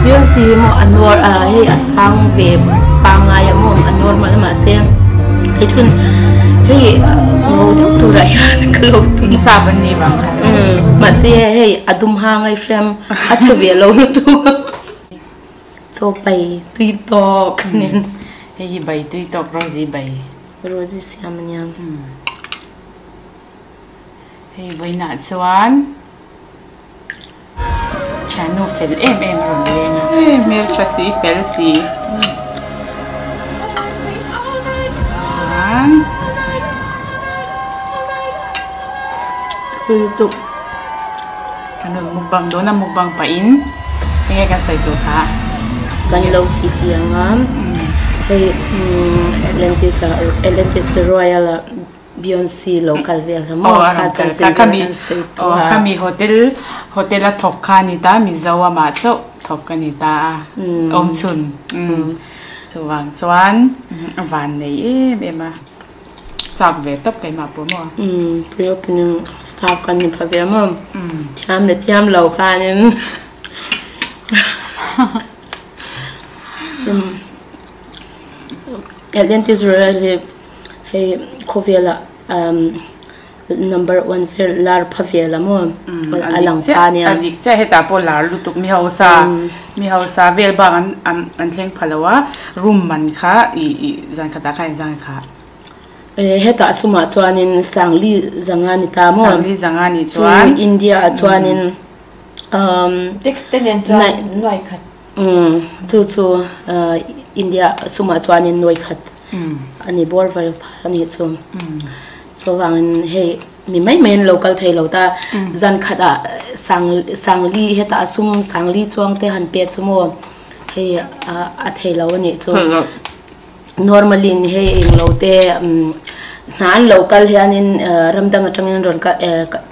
Beyonce hi maw a nor a hei a sang ve pangngai a maw a normal a mahse hei chhun hei ngo deuh turah hian ka lo tum. Sap an nih vang khan. Mahse hei a dum hang a i hrem a chhe ve lo lutuk. Chaw pai tui tawk nen. Hei hi bai tui tawk Rosie bai. Rosie siam a nia. Hei vawiinah chuan thiannu fel em em a rawn leng a. Hei hmeltha si fel si. Chuan Lutuk. Kan rawn mukbang dawn a mukbang pahin enge kan sawi tur kha. Kan lo ti tiang a hei Atlantis ah Atlantis the Royal ah Beyonce lo kal vel kha maw kha chanchin vel kan sawi tawh a. Khami hotel hotel a thawk kha a ni ta Mizo amah chauh thawk a ni ta a awmchhun chuvang chuan a van nei em em a chak ve tawp keimah pawh maw. Pre opening staff kan ni pha ve maw thiam leh thiam lo khanin Atlantis Royal hi Hei khawvelah number one vel lar pha vel a maw a lang pha nia. A dik chiah hetah pawh lar lutuk mi hausa mi hausa vel bak an an an thleng pha lo a room man kha ih ih zan khatah khan zan kha. Hetah sumah chuanin Sangli zanga ni ta maw. Sangli zanga ni chuan. Chu India ah chuanin Tax te nen chuan nuai khat. Chu chu India sumah chuanin nuai khat a ni bawr vel a nih chu. Chuvangin hei mi mai mai an lo kal thei lo ta. Zan khatah sang sangli hetah sum sangli chuang te han pe chu maw hei a thei lo a nih chu. Normally in hei eng lo te hna an lo kal hianin ram dang atangin rawn kal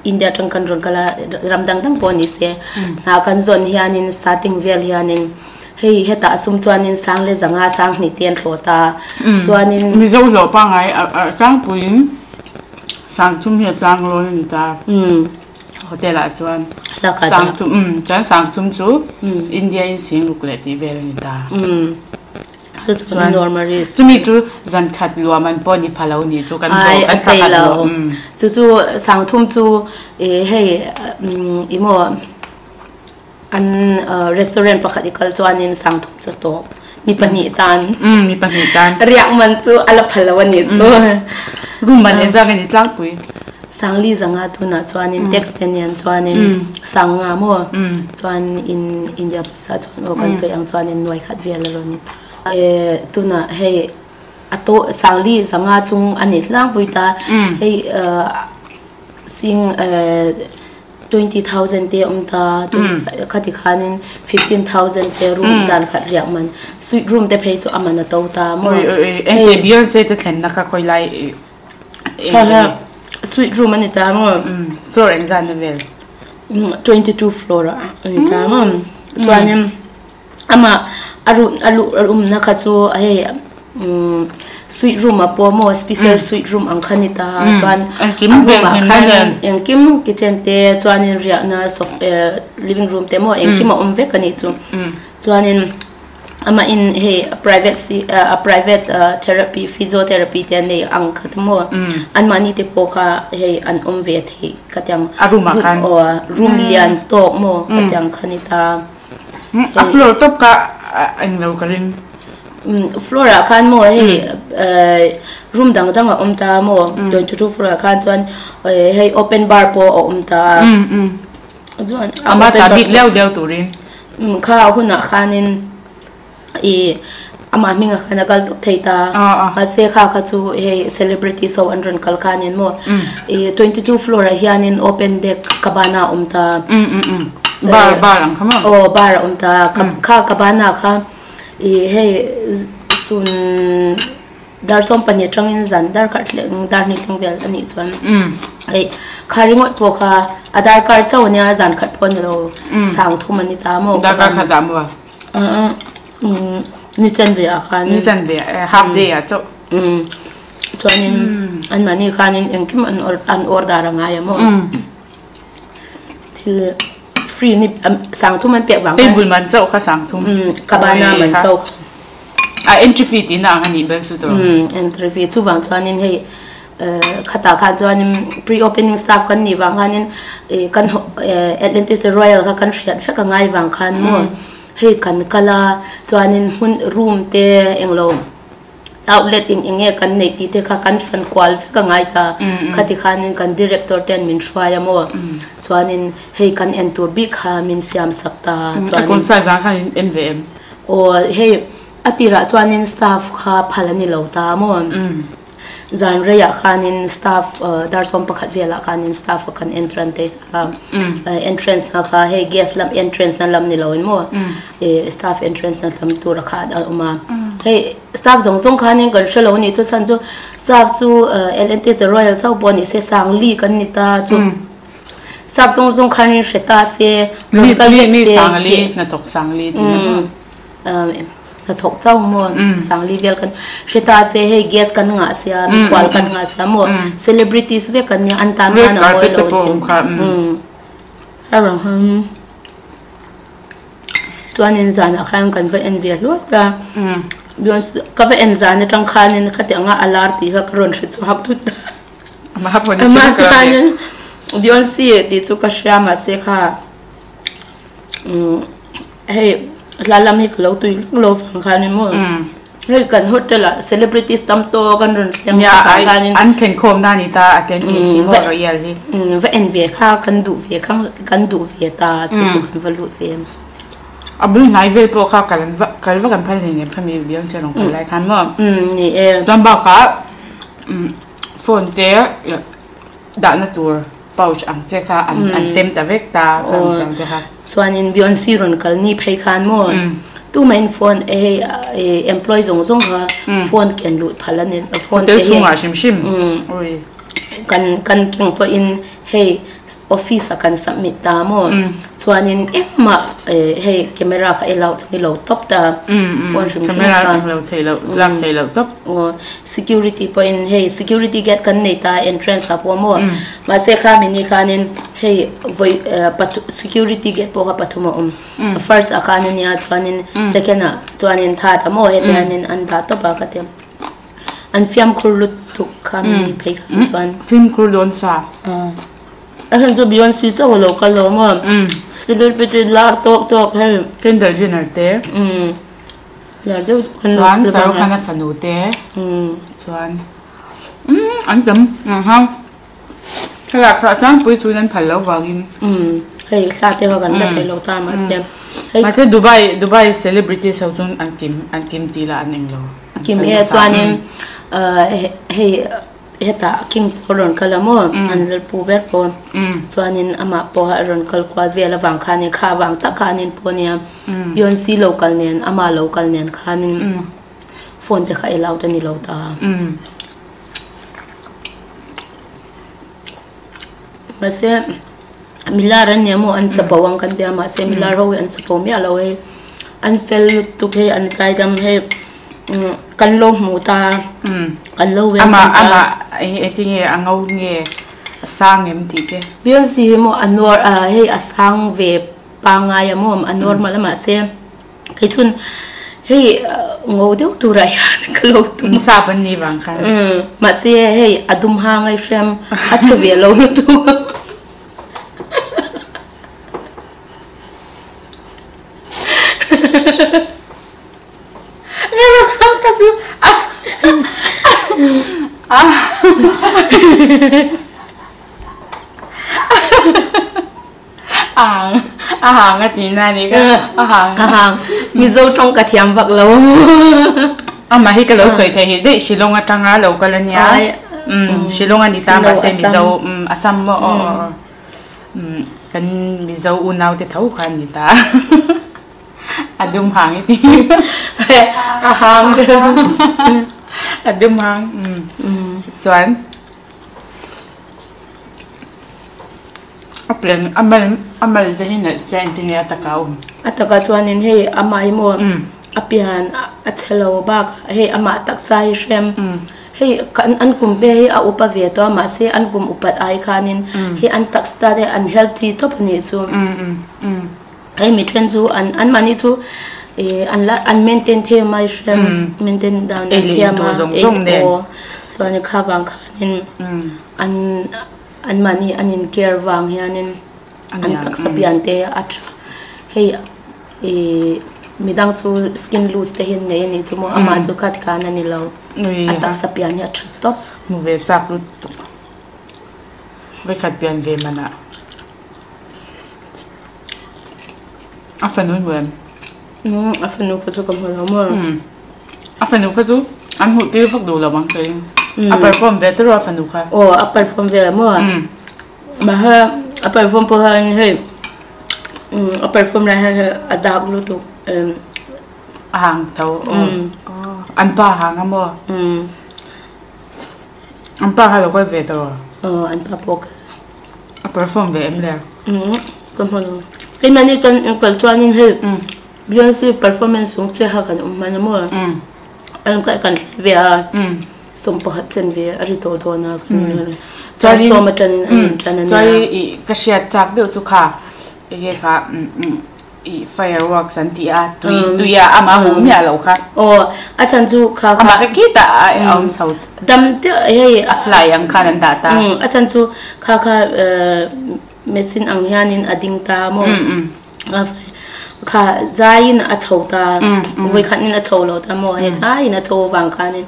India atang kan rawn kal a ram dang dang pawh ni se hna kan zawn hianin starting vel hianin hei hetah sum chuanin sang leh zanga sang hnih te an thlawh ta chuanin Mizo hlawh pangngai a tlangpuiin sang thum hi a tlang lawn a ni ta hotel ah chuan sang thum chuan sang thum chu India in sing ruk leh tih vel a ni ta. Chu chu kan normal risk. Chumi chu zan khat luam an pawh ni pha lo ni chu kan Ai a thei lo. Chu chu sangthum chu hei emaw an restaurant pakhat i kal chuanin sangthum chu tawp mi pahnih tan. Mi pahnih tan. Riak man chu a la phal lo a nih chu. Room man engzah nge ni tlangpui? Sangli zanga tunah chuanin tax te nen chuanin sanga maw chuan in India pawisa chuan aw kan sawi ang chuanin nuai khat vel a rawn ni ta. Tunah hei a to Sangli zanga chung a ni tlangpui ta hei sing 20,000 te awm ta khati khanin 15,000 te room zan khat riak man suite room te phei chu a man a to ta maw. Eng Beyonce te thlenna kha khawi lai Suite room a ni ta maw? Floor engzat na vel? 22 floor a ni ta maw? Chuanin amah a room a luh a room na kha chu hei suite room a pawh maw special suite room ang kha ni ta chuan a room ah khan engkim kitchen te chuanin riahna living room te maw engkim a awm vek a nih chu chuanin. Amah in hei private si a private therapy physiotherapy te an nei ang kha te maw anmahni te pawh kha hei an awm ve thei ka ti ang a room ah khan aw room lian tawk maw ka ti ang kha ni ta a floor tawp kha eng lo ka ring floor ah khan maw hei room dang dang a awm ta maw 22 floor ah khan chuan hei open bar pawh a awm ta chuan ama ta bik leuh leuh turin Kha hunah khanin i amah hmingah khan a kal tawp thei ta. Mahse kha kha chu hei celebrities ho an rawn kal khanin maw i 22 floor ah hianin open deck cabana a awm ta. Bar bar ang kha maw? Aw bar a awm ta. Kha cabana kha i hei sun Dar 12 atangin zan dar khat thleng dar hnih thleng vel a nih chuan hei kha ringawt pawh kha a darkar chauh ania zan khat pawh a ni lo sang thum a ni ta maw Darkar khat ah maw? Ni chanve ah khan Ni chanve ah half day ah chauh Chuanin anmahni khanin engkim an order a ngai a maw thil free ni sangthum an pek vang khan Table man chauh kha sangthum cabana man chauh a entry fee tihna ang a nih bel chu tawh. Entry fee chuvang chuanin hei khatah khan chuanin pre opening staff kan nih vang khanin kan Atlantis Royal kha kan hriat vek a ngai vang khan maw hei kan kal a chuanin hmun room te englo outlet eng eng nge kan neih tih te kha kan fan kual vek a ngai ta khati khanin kan director ten min hruai a maw chuanin hei kan en tur bik kha min siam sak ta chuanin a kawn size ah khan in en ve em? Aw hei a tirah chuanin staff kha phal a ni lo ta maw zan reiah khanin staff dar 11 velah khanin staff kha kan entrance a entrance na kha hei guest lam entrance na lam ni lo in maw staff entrance na lam tur a kha a awm a hei staff zawng zawng khanin kan hre lo a nih chu chhan chu staff chu Atlantis the Royal chauh pawh ni se Sangli kan ni ta chu staff zawng zawng khanin hre ta se rawn kal vek se Sangli hnathawk Sangli tih na Hnathawk chauh maw Sangli vel kan hre ta se hei guest kan ngah sia mikhual kan ngah sia maw celebrities vek an nia an tan khan a mawi lo thin a rawn han chuanin zanah khan kan va en ve hluai a ka va en zan atang khanin khatiang a alar tih kha ka rawn hre chhuak thut a amah chuanin Beyonce tih chu ka hria mahse kha Hei hla lam hi ka lo tui vak lo vang khan in maw hei kan hotel ah celebrities tam tawk an rawn thleng vang khan in an thlen khawm na ni ta a tlem tih si maw royal hi va en ve kha kan duh ve kha kan duh ve ta chu chu kan va lut ve a bul hnai vel pawh kha kal kal vak an phal hleinem khami Beyonce rawn kal lai khan maw ni e chuan bakah phone te dahna tur Pouch ang che kha an sem ta vek ta kha ang che kha. Chuanin Beyonce rawn kal ni phei khan maw tumahin phone hei employee zawng zawng kha phone ken luh phal a ni phone te hi hotel chhungah hrim hrim kan kan keng pawhin hei office ah kan submit ta maw chuanin engmah hei camera kha allowed a ni lo tawp ta phone hrim hrim kha camera eng lo theih loh lak theih loh tawp. Security pawhin hei security gate kan nei ta entrance ah pawh maw mahse kha mini khanin hei vawi security gate pawh kha pathum a awm first ah khan ania chuanin second ah chuanin third ah maw heti hianin an dah tawp a ka ti an fiamkhur lutuk kha mini phei khan chuan fimkhur dawn sa a heng chu Beyonce chauh a lo kal lo maw celebrity lar tawk tawk hei Kendall Jenner te Chuan Sarukhan a fanu te chuan an tam hang thlalak kha tlangpui chuan an phal loh vangin hei thla te kha kan la thei lo ta mahse mahse Dubai Dubai celebrities ho chuan an kim an kim tih lah an englo kim e chuanin hei Hetah King pawh a rawn kal a maw? An lalpu ber pawh. Chuanin amah pawh a rawn kal kual vel avang khanin kha avang tak khanin pawh nia Beyonce lo kal nen ama lo kal nen khanin phone te kha allowed a ni lo ta. Mahse milar an nia maw an chapo ang kan tia mahse milar ho hi an chapo miah lo hei an fel lutuk hei an zaidam hei. Kan lo hmu ta, kan lo welcome ta. Amah amah engtin nge a ngo nge a sang em tih te. Beyonce hi maw a nuar hei a sang ve pangngai a maw a normal a mahse kei chun hei ngo deuh turah hian ka lo tum. Sap an nih vang khan. Mahse hei a dum hang a i hrem a chhe ve lo lutuk. A hang a tih na ni ka a hang a hang Mizo tawng ka thiam vak lo amah hi ka lo sawi thei hi daih Shillong atanga lo kal ania Shillong a ni ta mahse Mizo Assam maw aw aw kan Mizo unau te tho kha an ni ta. A dum hang i ti. A hang. A dum hang. Chuan a plan a mal a mal te hi nalh sia engtin nge a taka awm. A taka chuanin hei amah hi maw a pian a chhe lo bak hei amah taksa hi hrem. Hei kan an kum ve hi a upa ve tawh a mahse an kum upat ai khanin hei an taksa te an healthy tawp a nih chu. Hei mi then chu an an mahni chu ih an la an maintain thei mai hrem maintain dan an thiam a ei aw chuan kha vang khanin an an mahni an in care vang hianin an taksa pian te a tha hei Ih midang chu skin loose te hi an nei a nih chu maw amah chu kha tikhan a ni lo a taksa pian hi a tha tawp. Hmu ve chak lutuk vekhat pian ve manah a fanu i hmu em? Umm a fanu kha chu ka hmu lo maw. A fanu kha chu an hmuh tir vak duh lo ang kei a perform ve tawrh a fanu kha. Aw a perform vel a maw. Mahse a perform pawh hian hei a perform lai hian hei a dak lutuk A hang tho aw an pa hang a maw an pa kha lo kal ve tawh aw an pa pawh kal a perform ve em le ka hmu lo keimahni kan kal chuanin hei Beyonce performance chung chiah kha kan awm hman a maw an kan thlai ve a. Sawmpakhat chen ve a ri tawh dawn a kan chuan sawm atangin a in tan a nia. Chuan i ka hriat chak deuh chu kha enge kha i fireworks an tih a tui tui a amah hmuh miah loh kha. Aw a chhan chu kha kha amah kha khitah a awm chho. Dam deuh hei a fly ang khan an dah ta. A chhan chu kha kha machine ang hianin a ding ta maw. Kha zaiin a chho ta vawikhatin a chho lo ta maw he zaiin a chho avang khanin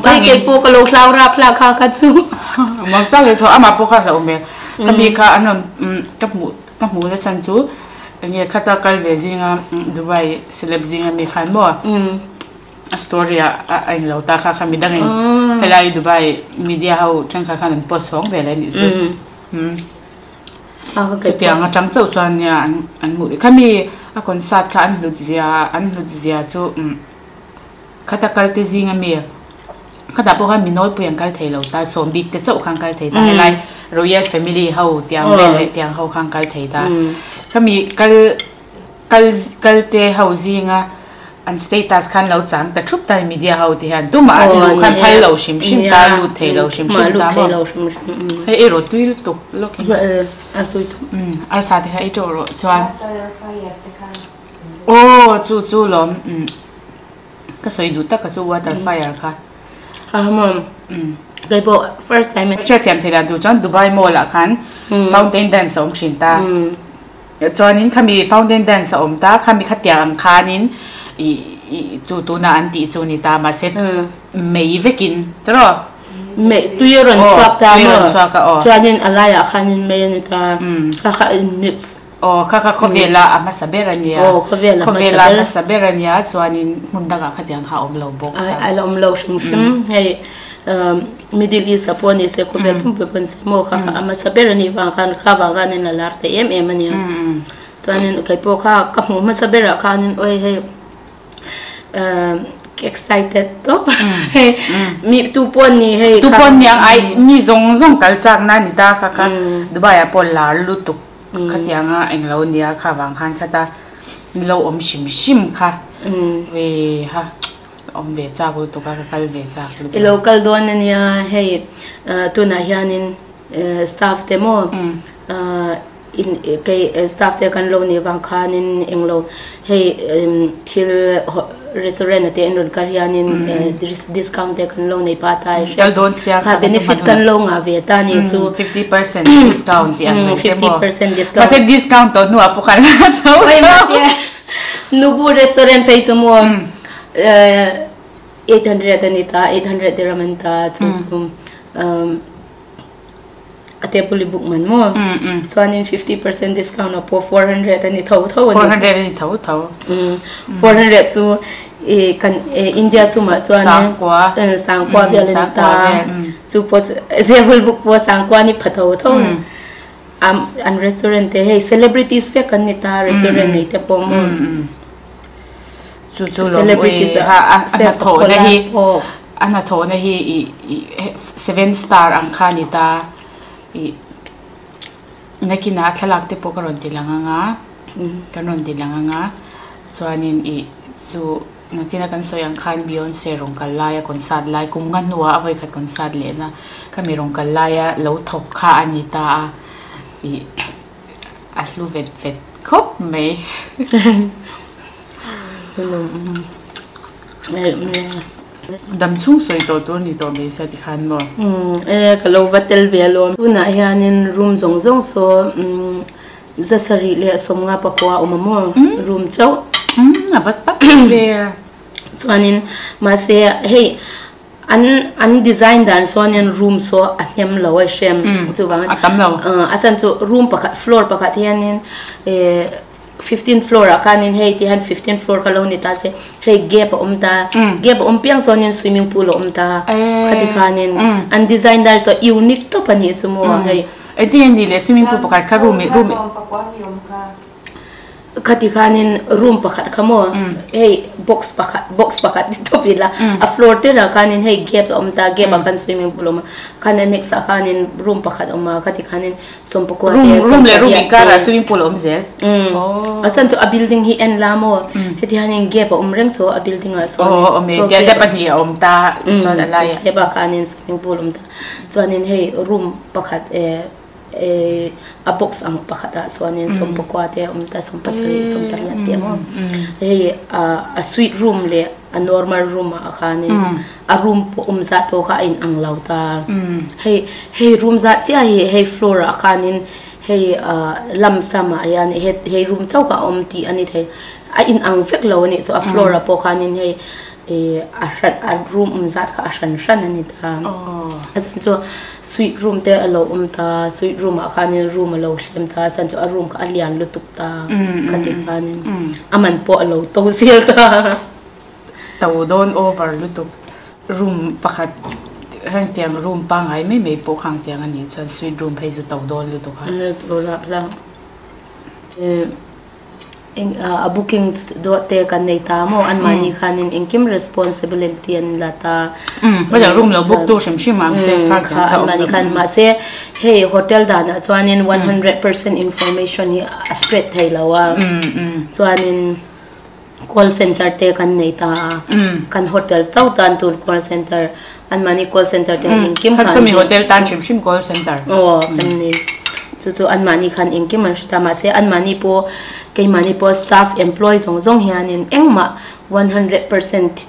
oi kei pawh ka lo hlau rap hlak kha kha chu Mang chang in tho amah pawh kha hlauh hmel ka mi kha an rawn ka hmuh ka hmuh na chhan chu enge khata kal ve zinga Dubai celeb zinga mi khan maw a story ah a englo ta kha kha midangin helai Dubai media ho thenkhat khan an post chhawng ve leh anih chu. Chutiang atang chauh chuan nia an hmuh leh. Khami a concert kha an hlut zia an hlut zia chu umm khata kal te zing ami khatah pawh khan mi nawlpui an kal thei lo ta sawm bik te chauh khan kal thei ta helai royal family ho tiang vel leh tiang ho khan kal thei ta khami kal Kal kal te ho zinga an status khan lo chang ta thup ta media ho te hian tumah an luh khan phal lo hrim hrim ta lut thei lo hrim hrim ta maw hei ei rawh tui lutuk lawk in arsa te kha ei teuh rawh chuan aw chu chu lawm ka sawi duh tak ka chu water fire kha kei pawh first time hriatthiam theih dan tur chuan Dubai mall ah khan fountain dance a awm thin ta. Chuanin khami fountain dance a awm ta, khami khatiang ang khanin ih ih chu tunah an tih chu ni ta mahse mei vekin tiraw? Mei tui a rawn chhuak ta maw? Chuanin a laiah khanin mei a ni ta, kha kha a in mix. Aw kha kha khawvela a hmasa ber a nia. Aw khawvela hmasa ber. Khawvela hmasa ber a nia chuanin hmun dangah khatiang kha a awm lo bawk. A la awm lo hrim hrim hei Middle East ah pawh ni se khawvel pumpui pawh ni se maw kha kha a hmasa ber a nih vang khan kha vang khanin a lar ta em em a nia chuanin kei pawh kha ka hmuh hmasa berah khanin awi hei ka excited tawp hei mi tu pawh ni hei tu pawh ni ang ai mi zawng zawng kal chak na ni ta kha kha Dubai ah pawh lar lutuk khatianga englo nia kha vang khan khata ni lo awm hrim hrim kha ha. Awm ve chak lutuk a, ka kal ve chak lutuk. I lo kal dawn a nia, hei tunah hianin staff te maw kei staff te kan lo nih vang khanin englo hei thil restaurant te an rawn kal hianin discount te kan lo nei pah ta i Kal dawn chiang kha benefit kan lo ngah ve ta ni chu 50% discount tih ang mai te maw 50% discount mahse discount tawh hnuah pawh khan la tho tho. Nubu restaurant phei chu maw 800 a ni ta 800 dirham an ta chu chu a table i book man maw chuanin 50% discount a pawh 400 a ni tho tho a ni 400 a ni tho tho 400 chu i kan India sumah chuan sangkua vel a ni ta chu pawh table book pawh sangkua ni pha tho tho an restaurant te hei celebrities vek an ni ta restaurant nei te pawh maw Chu chu lo ui ha a hnathawhna hi a hnathawhna hi i seven star ang kha a ni ta i nakinah thlalak te pawh ka rawn ti lang ang a kan rawn ti lang ang a chuanin i chu. Nachina kan sawi ang khan Beyonce rawn kal laia concert lai kum nga hnuah a vawikhat concert lehna khami rawn kal laia lo thawk kha a ni ta a ih a hlu vet vet khawp mai. Dam chhung sawi tawh tur ni tawh mai sia tikhan maw? E ka lo va tel ve alawm. Tunah hianin room zawng zawng saw zasarih leh sawmnga pakua a awm a maw room chauh. A va tak ve a. Chuanin mahse hei an an design dan sawn room saw a hnem lo a hrem chuvangin a tam lo. A chan chu room pakhat floor pakhat hianin e 15 floor ah khanin hei ti hian 15 floor kha lo ni ta se hei gap a awm ta gap a awm piang chuanin swimming pool a awm ta khati khanin an design dar saw unique tawp a nih chu maw hei. Engtin nge ni le swimming pool pakhat kha room room Khati khanin room pakhat kha maw hei box pakhat box pakhat ni tawp ila a floor te lah khanin hei gap a awm ta gap ah khan swimming pool a awm a khan a next ah khanin room pakhat a awm a khati khanin sawmpakua te room leh room inkarah swimming pool a awm zel a chan chu a building hi en la maw heti hianin gap a awm reng chu a building ah sawn aw awm e tiah te pahnih a awm ta chuan a lai gap ah khanin swimming pool a awm ta chuanin hei room pakhat eh eh a box ang pakhat ah chuanin sawmpakua te a awm ta sawmpasarih sawmpariat te maw hei a suite room leh a normal room ah khanin a room pawh awm zat pawh kha a in ang lo ta hei hei room zat chiah hi hei floor ah khanin hei ah lam sam ah hian hei room chauh kha a awm tih a ni thei a in ang vek lo a nih chu a floor ah pawh khanin hei ih a hran a room awm zat kha a hran hran a ni ta a chan chu suite room te a lo awm ta suite room ah khanin room a lo thlem ta a chan chu a room kha a lian lutuk ta khati khanin a man pawh a lo to zel ta. To dawn over lutuk room pakhat hengtiang room pangngai mai mai pawh khangtiang a nih chuan suite room phei chu to dawn lutuk a. To lah lah eng a booking dawh te kan nei ta maw anmahni khanin engkim responsibility an la ta. Hmeichhe room lo book tur hrim hrim ang che kha kha anmahni khan mahse hei hotel danah chuanin 100% information hi a spread thei lo a chuanin. Call center te kan nei ta a, kan hotel chauh tan tur call center, anmahni call center te engkim khan. Sawmi hotel tan hrim hrim call center. Aw kan nei. Chu chu anmahni khan engkim an hre ta mahse anmahni pawh keimahni pawh staff employee zawng zawng hianin engmah 100%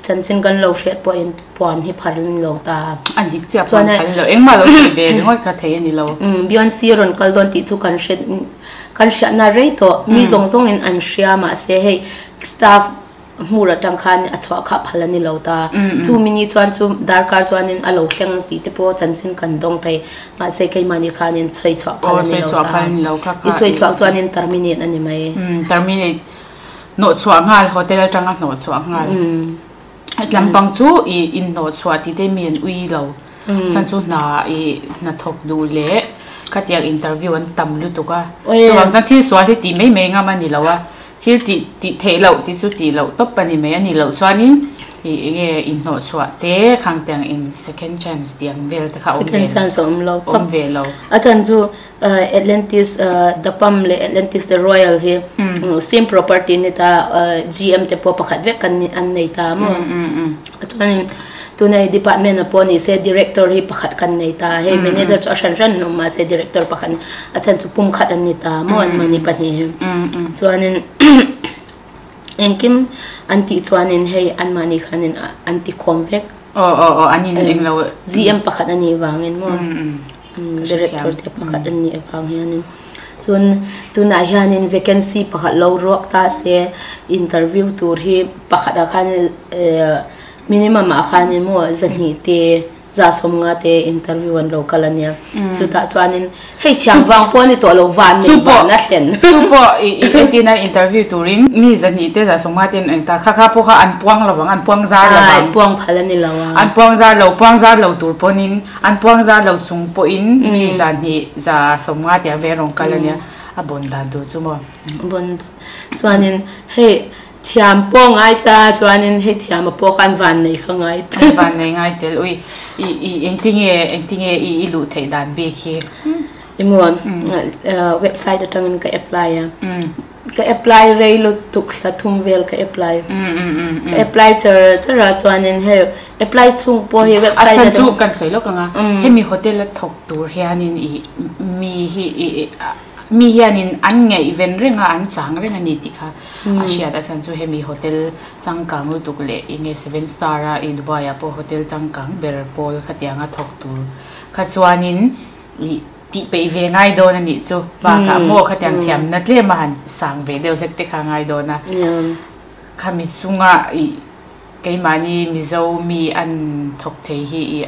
chanchin kan lo hriat pawhin puan hi phar an lo ta. A dik chiah puan phal lo engmah lo tih ve ringawt kha thei a ni lo. Beyonce rawn kal dawn tih chu kan hre Kan hriatna rei tawh, mi zawng zawngin an hria mahse hei staff hmur atang khan a chhuah kha phal a ni lo ta. Chu mini chuan chu darkar chuanin a lo thleng tih te pawh chanchin kan dawng thei mahse keimahni khanin chhui chhuah phal a ni lo ta. I chhui chhuah chuanin terminate a ni mai. Terminate hnawh chhuah nghal hotel atanga hnawh chhuah nghal. Tlampang chu i inhnawh chhuah tih te mi an ui lo. Chuan chu hna i hnathawk duh leh khatiang interview an tam lutuk a. Chuvang chuan thil sual hi tih mai mai ngam a ni lo a, thil tih tih theih loh tih chu tih loh tawp a ni mai a ni loh chuanin i enge inhnawh chhuah te khang tiang in second chance tih ang vel te kha awm ve Second chance a awm lo tawp. Awm ve lo. A chhan chu Atlantis The Palm leh Atlantis The Royal hi same property ni ta GM te pawh pakhat vek kan an nei ta maw. Chuanin tuna hei department ah pawh ni se director hi pakhat kan nei ta hei manager chu a hran hran an awm mahse director pakhat a chhan chu pum khat an ni ta maw an mahni pahnih hi chuanin engkim an tih chuanin hei anmahni khanin an ti khawm vek aw aw aw an in englo GM pakhat a nih vangin maw director te pakhat an nih avang hianin. Chuan tunah hianin vacancy pakhat lo ruak ta se interview tur hi pakhatah khan minimum ah khan emaw zahnih te za sawmnga te interview an lo kal a nia. Chutah chuanin hei thiam vang pawh a ni tawh lo van nei van a thlen. Chu pawh i entirna interview turin mi zahnih te za sawmnga te an eng ta kha kha pawh kha an puang lovang an puang zar lovang. Puang phal a ni lo a. An puang zar lo puang zar lo tur pawhin An puang zar lo chung pawhin mi zahnih za sawmnga tih ang ve rawn kal a nia, a bawn dan tur chu maw? Bawn chuanin hei thiam pawh ngai ta chuanin hei thiam a pawh khan van nei kha ngai tel. Van nei ngai tel ui i i engtinge engtinge i i luh theih dan bik hi? I maw website atangin ka apply a. Ka apply rei lutuk thla thum vel ka apply. Ka apply char char a chuanin hei apply chhung pawh hi website A chhan chu kan sawi lawk ang a, hemi hotel a thawk tur hianin ih mi hi ih mi hianin an ngaihven reng a, an chang reng a ni tih kha a hriat. A chhan chu hemi hotel changkang lutuk leh enge seven star a ih Dubai ah pawh hotel changkang ber pawl khatianga thawk tur kha chuanin ih Tih peih ve ngai dawn a nih chu. Bakah maw khatiang thiamna tlem a han sang ve deuh hlek te kha ngai dawn a. Khami chunga ih keimahni Mizo mi an thawk thei hi ih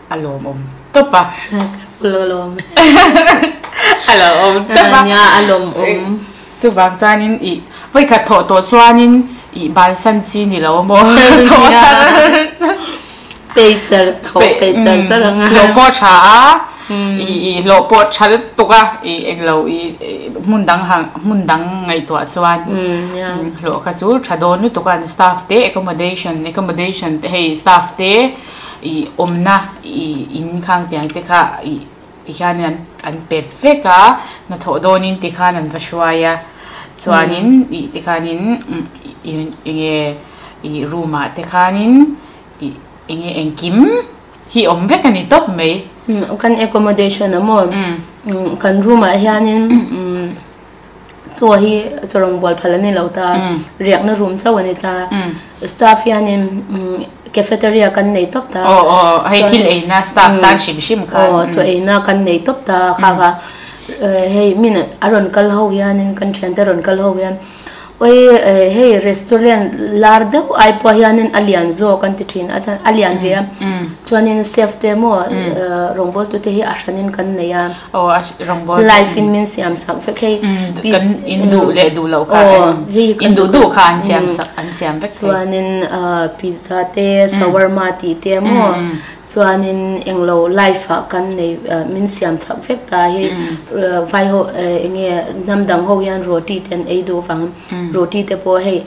a lawmawm tawp a. Ka lawm e. A lawmawm tawp a. Nia a lawmawm. Chuvang chuanin ih vawikhat thawh tawh chuanin ih bansan chi ni lo maw? Pei char thawh pei char char ang a. Hlawh pawh tha a, ih hlawh pawh tha lutuk a, ih englo ih hmun dang hang hmun dang ngaihtuah chuan hlawh kha chu tha dawn lutuk a, an staff te accommodation accommodation te hei staff te ih awmna ih in khang tiang te kha ih Tikhian an an pet vek a, hnathawh dawnin tikhan an va hruai a, chuanin ih tikhanin eng nge ih room ah te khanin ih eng nge engkim hi awm vek a ni tawp mai. Kan accommodation a maw? Kan room ah hianin chaw hi chaw rawn bual phal a ni lo ta, riakna room chauh a ni ta. Staff hianin cafeteria kan nei tawp ta. Aw aw hei thil eina staff tan hrim hrim khan. Aw chaw eina kan nei tawp ta kha kha hei min a rawn kal ho hianin kan thiante rawn kal ho hian oi hei restaurant lar deuh ai pawh hianin a lian zawk an ti thin a chuan a lian ve a chuanin chef te maw rawngbawl tute hi a hranin kan nei a. Aw a rawngbawl life in min siam sak vek hei kan in duh leh duh loh kha in duh duh kha an siam sak an siam vek thei chuanin pizza te shawarma tih te maw chuanin englo life ah kan nei min siam chak vek ta hei vai ho enge hnam dang ho hian roti te an ei duh vang roti te pawh hei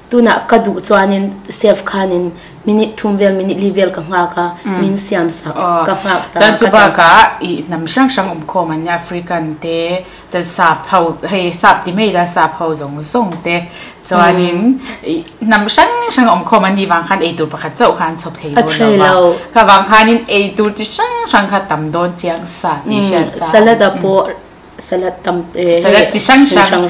Tunah ka duh chuanin chef khanin minute thum vel minute li vel ka nghak a, min siam sak ka nghak ta. Chuan chu bakah ih hnam hrang hrang awm khawm an nia, African te, chuan sap ho, hei sap ti mai ila sap ho zawng zawng te, chuanin ih hnam hrang hrang awm khawm an nih vang khan eitur pakhat chauh kha an chhawp thei dawn lo va, kha vang khanin eitur chi hrang hrang kha tam dawn chiang sa tih hriat sa. Salad ah pawh Salad tam te Salad chi hrang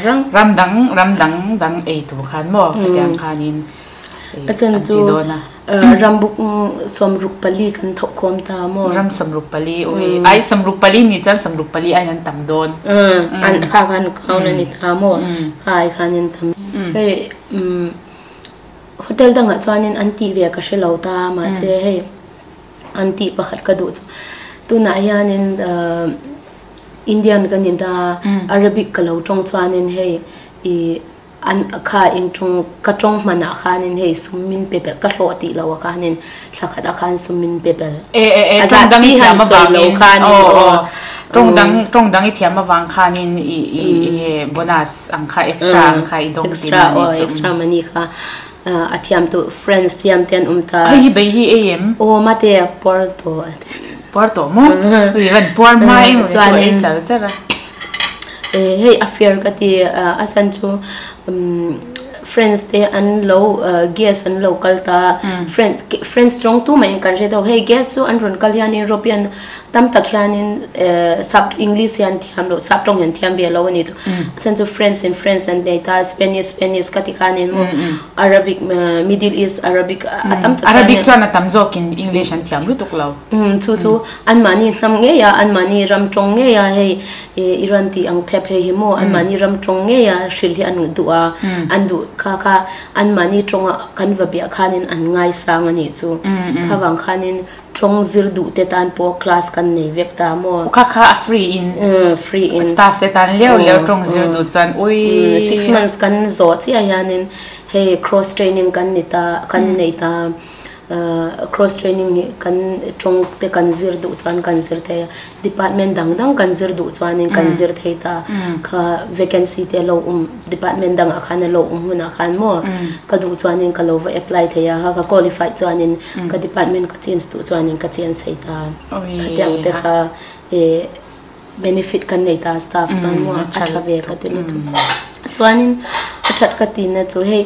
hrang ram dang ram dang dang ei tur khan maw hetiang khanin A chan chu rambuk 64 kan thawk khawm ta maw ram 64 oi ai 64 ni chuan 64 ai an tam dawn an kha khan kau na ni ta maw ai khan in tam hei hotel dangah chuanin an tih ve ka hre lo ta mahse hei an tih pakhat ka duh chu tunah hianin Indian ka ni ta, Arabic ka lo tawng chuanin hei i an kha eng tawng ka tawng hmanah khanin hei sum min pe belh ka hlawh tih loh ah khanin thla khat ah khan sum min pe belh. E e e A zah tawng dang chi i han thiam sawi lo avangin khanin aw aw aw tawng dang tawng dang i thiam avang khanin i i enge bonus ang kha extra ang kha i dawng Extra tihna aw nih chu. extra money kha a thiam tu friends thiam te an awm ta. Hei hi bei hi ei em? Aw mate puar tawh. Puar tawh maw? Ui van puar hma em chu ei char char a. Hei a fair ka ti a san chu friends te an lo guest an lo kal ta friends friends tawng tu mah in kan hre deuh hei guest chu an rawn kal hian European tam tak hianin sap English hian thiam loh sap tawng hian thiam ve lo a ni chu a san chu friends in friends an nei ta Spanish Spanish ka ti khanin maw Arabic Middle East Arabic a tam tak Arabic chuan a tam zawkin English an thiam lutuk lo. Chu chu anmahni hnam ngei a, anmahni ram tawng ngei a hei Iran tih ang thep hei hi maw anmahni ram tawng ngei a hrilh hi an duh a, an duh kha kha anmahni tawnga kan va biah khanin an ngaisang a nih chu. Kha vang khanin tawng zir duh te tan pawh class kan nei vek ta maw. Kha kha a free in. Free in. Staff te tan leu leu tawng zir duh chuan ui. 6 months kan zawh chiah hianin hei cross training kan ni ta kan nei ta. Cross training hi kan tawng te kan zir duh chuan kan zir thei a, department dang dang kan zir duh chuanin kan zir thei ta. Kha vacancy te a lo awm department dangah khan a lo awm hunah khan maw ka duh chuanin ka lo va apply thei a, ka qualified chuanin ka department ka change duh chuanin ka change thei ta. Khatiang te kha benefit kan nei ta staff chuan maw a tha ve ka ti lutuk. Chuanin a that ka ti na chu hei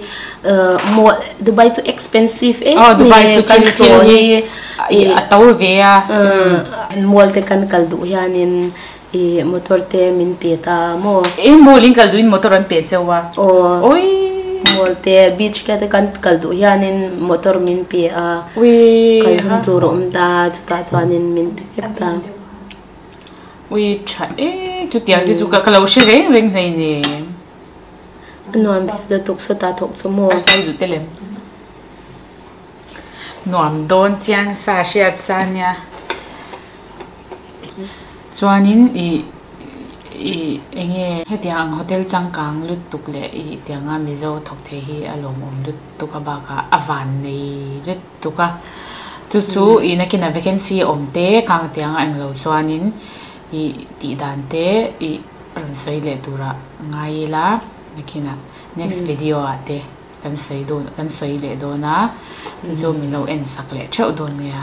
mall Dubai chu expensive em Oh Dubai chu kan thil thil tlaw hi hi a to ve a. Mall te kan kal duh hianin i motor te min pe ta maw. I mall in kal duhin motor an pe cheu a. Aw. Oi. Mall te beach te kan kal duh hianin motor min pe a. Ui. Kal hun tur a awm ta chutah chuanin min pe vek ta. Ui tha e chutiang te chu ka lo hre reng reng hlei nen. A nuam ve lutuk sawtah thawk chu maw. A sai duh te lem. Nuam dawn chiang sa hriat sa nia. Chuanin ih ih enge hetiang ang hotel changkang lutuk leh ih tianga Mizo thawk thei hi a lawmawm lutuk a bakah a van nei lutuk a. Chu chu ih nakin a vacancy a awm te khang tianga englo chuanin ih tih dan te ih rawn sawi leh turah ngai ila nakinah next video ah te. Kan sawi dawn kan sawi leh dawn a, chu chu min lo en sak leh theuh dawn nia.